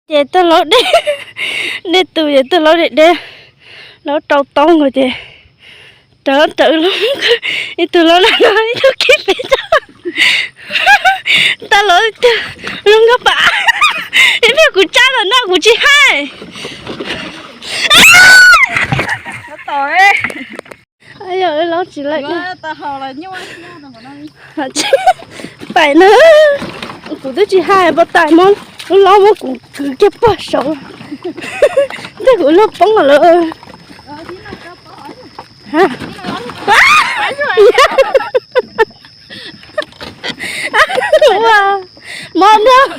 Ces tuaj laub dej, dej tu ces tuaj laub dej deb, laub rau taub nkaus ces rawv rawv los, ib tug laub na no ib tug kiv pem tso. Tau los tiag, lub nkauj pam, ib pliag kuv tsab los no kuv tsis hais. Yog wb laub tsis laij, pais na, kuv twb tsis hais pas tais muab lub laub muab kuv kwv kiag pog saud, tej kuv luag poob lawm. Ua, mob nrog.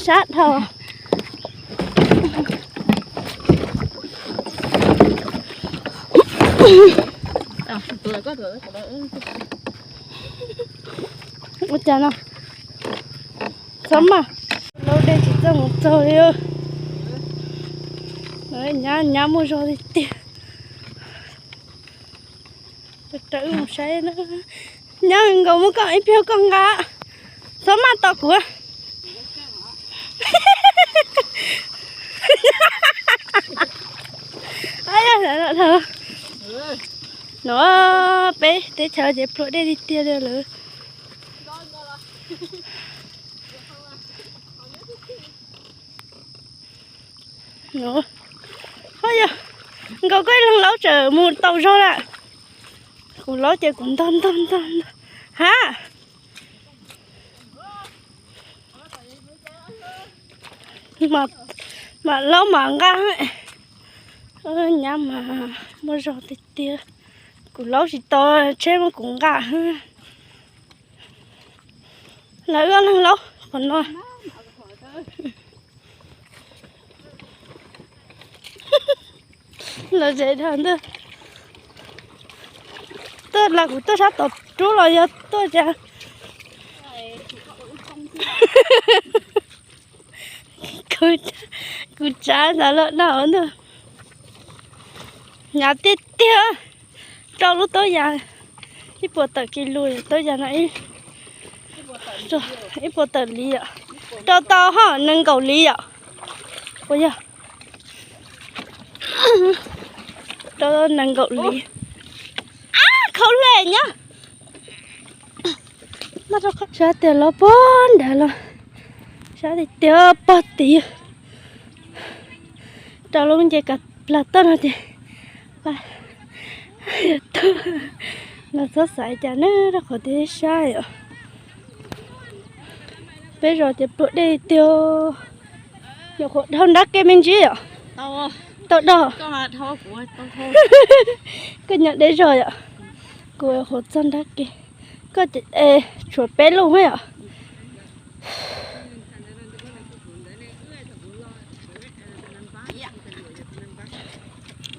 Sab dhau. Ua cas no, txhob maj, laub dej tsis txawj mus txog li. Nyab, nyab muaj zog tiag tiag. Rawv mus saib na. Nyab nkaus muab koj ib pliag koj nqa, txhob maj tos kuv. No peb teb chaws ces pluav dej tiag tiag li lawm. Yog nkaus koj ib leeg laub tseem mus tau zog lawm. Kuv laub ces kuv ntog ntog ntog ntog. Ha, mam laub mam nqa. Nyab mas muaj zog tiag tiag. Kuv laub tsis tau, tsheb muab kuv nqa. Lawv ua leeg laub qhov no. Lawv zem dhau ntawd. Tuaj los kuv tuaj sab tom roob los yog tuaj cas. Kuv tsav xav los no ntag. Hnyav tiag tiag. Rau lub taub yas ib puas tawm kis lus, taub yas no ib puas tawm li yom. Rau tau ho nees nkaum li yom. Puas yog? Rau nees nkaum li. Ab, khaub hleb nyob. Sab tias los pog nrad los, sab tiag tiag pog tid. Rau lub nce kas plas toj no ces los txhob xaiv cas ne, rau qhov tias sab yom. Peb zos ces pluav dej tiag. Nyuam qhuav dhau nrab ke me ntsis yom. Tau dog. Koj nyob deb zog yom. Kuv qhuav txog nrab ke. Koj tshuav peb lub yom.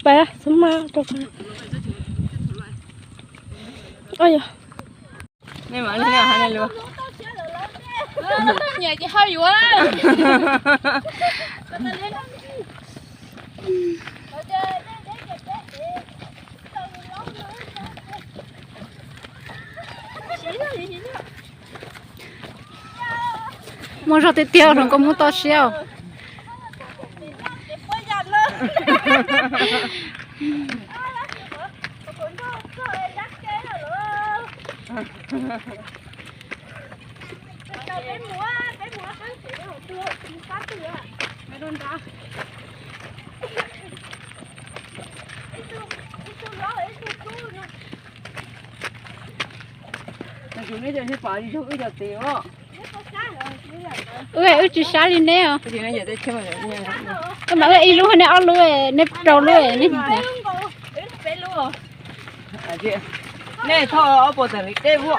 Pab xub maj rau. Muaj zog tiag tiag, zoo nkauj muab toj siab. Wb tsis sab li neb os. Koj mam ib lub, neb ob lub, neb rau lub, neb. Nej thauj ob puas tawm li dej ua.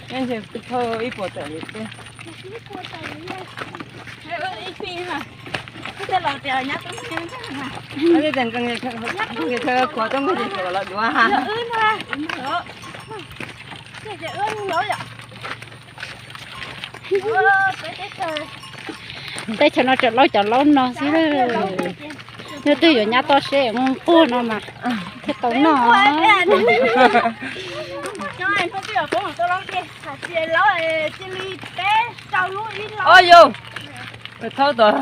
Thauj ib puas tawm li dej. Kuv tub nkeeg ces los duav ha. Teb chaws no tseem laub cov laub no xwb. Yog twg yuav nyab toj seb mus nquag no mas thiaj tau noj. Yog, thaub tod.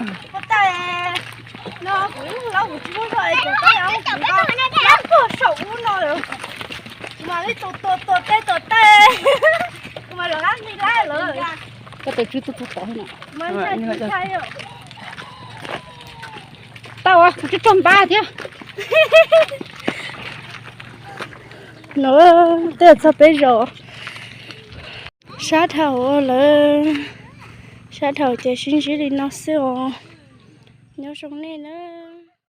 Koj tus tswb tuaj thaub tod no. Tau, kuv twb tsaug npab thiab. No, twb txog peb zaus. Sab dhau lawm, sab dhau ces sib ntsib li no xwb os. Nyob zoo nej na.